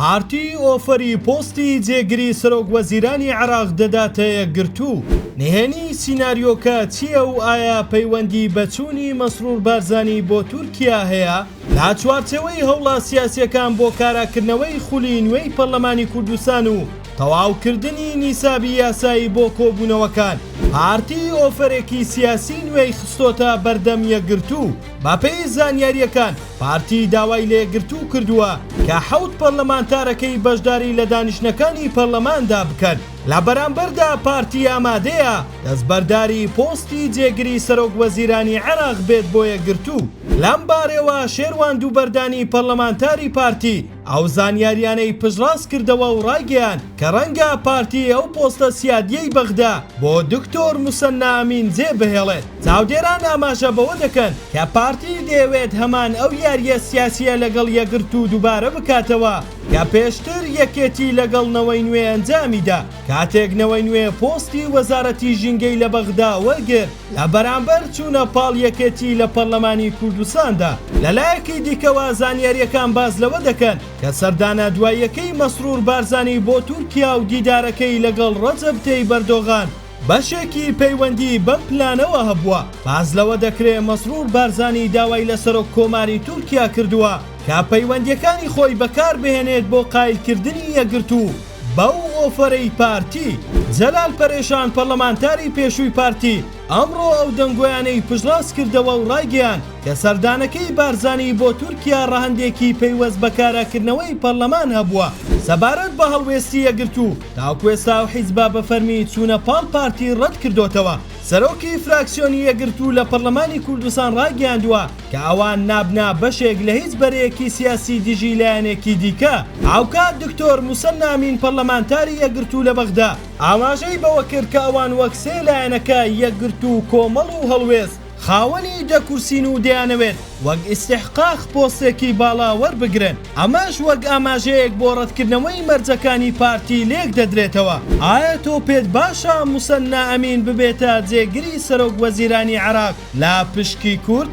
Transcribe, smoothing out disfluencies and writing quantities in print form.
پارتی ئۆفەری پۆستی جێگری سەرۆک وەزیرانی عێراق دەداتە یەکگرتوو، نهێنی سیناریۆکە چییە و ئایا پەیوەندی بە چوونی مەسرور بارزانی بۆ تورکیا هەیە؟ لە چوارچێوەی هەوڵە سیاسییەکان بۆ کاراکردنەوەی خولی نوێی پەرلەمانی کوردستان و تەواوکردنی نیسابی یاسایی بۆ کۆبوونەوەکان، پارتی ئۆفەرێکی سیاسی نوێی خستۆتە بەردەم یەکگرتوو. بەپێی زانیارییەکان، پارتی داوای لە یەکگرتوو کردووە کە حەوت پەرلەمانتارەکەی بەشداری لە دانیشتنەکانی پەرلەماندا بکەن، لە بەرامبەردا پارتی ئامادەیە دەستبەرداری پۆستی جێگری سەرۆک وەزیرانی عێراق بێت بۆ یەکگرتوو. لەم بارەیەوە شێروان دووبەردانی پەرلەمانتاری پارتی ئەو زانیاریانەی پشتڕاست کردەوە و ڕایگەیاند کە ڕەنگە پارتی ئەو پۆستە سیادیەی بەغدا بۆ دکتۆر موسەننا ئەمین جێ بهێڵێت. چاودێران ئاماژە بەوە دەکەن کە پارتی دەیەوێت هەمان ئەو یارییە سیاسییە لەگەڵ یەکگرتوو دووبارە بکاتەوە کە پێشتر یەکێتی لەگەڵ نەوەی نوێ ئەنجامیدا کاتێک نەوەی نوێ پۆستی وەزارەتی ژینگەی لە بەغدا وەرگرت لە بەرامبەر چوونە پاڵ یەکێتی لە پەرلەمانی کوردستاندا. لەلایەکی دیکەوە زانیارییەکان باس لەوە دەکەن کە سەردانە دواییەکەی مەسرور بارزانی بۆ تورکیا و دیدارەکەی لەگەڵ ڕەجەب تەیب ئەردۆغان بەشێکی پەیوەندی بەم پلانەوە هەبووە. باس لەوە دەکرێ مەسرور بارزانی داوای لە سەرۆک کۆماری تورکیا کردووە کە پەیوەندییەکانی خۆی بەکاربهێنێت بۆ قایلکردنی یەکگرتوو بەو ئۆفەرەی پارتی. جەلال پەرێشان پەرلەمانتاری پێشووی پارتی ئەمڕۆ ئەو دەنگۆیانەی پشتڕاست کردەوە و ڕایگەیاند کە سەردانەکەی بارزانی بۆ تورکیا ڕەهەندێکی پەیوەست بە کاراکردنەوەی پەرلەمان هەبووە. سەبارەت بە هەڵوێستی یەکگرتوو، تاوەکو ئێستا ئەو حیزبە بە فەرمی چوونە پاڵ پارتی ڕەتکردۆتەوە. سەرۆکی فراکسیۆنی یەکگرتوو لە پەرلەمانی کوردستان ڕایگەیاندووە کە ئەوان نابنە بەشێک لە هیچ بەرەیەکی سیاسی دژی لایەنێکی دیکە. هاوکات دکتۆر موسەننا ئەمین پەرلەمانتاری یەکگرتوو لە بەغدا ئاماژەی بەوە کرد کە ئەوان وەک سێ لایەنەکە، یەکگرتوو، کۆمەڵ و هەڵوێست، خاوەنی دە کورسین و دەیانەوێت وەک ئیستحقاق پۆستێکی باڵا وەربگرن، ئەمەش وەک ئاماژەیەک بۆ ڕەتکردنەوەی مەرجەکانی پارتی لێکدەدرێتەوە. ئایا تۆ پێت باشە موسەننا ئەمین ببێتە جێگری سەرۆک وەزیرانی عێراق لە پشکی کورد؟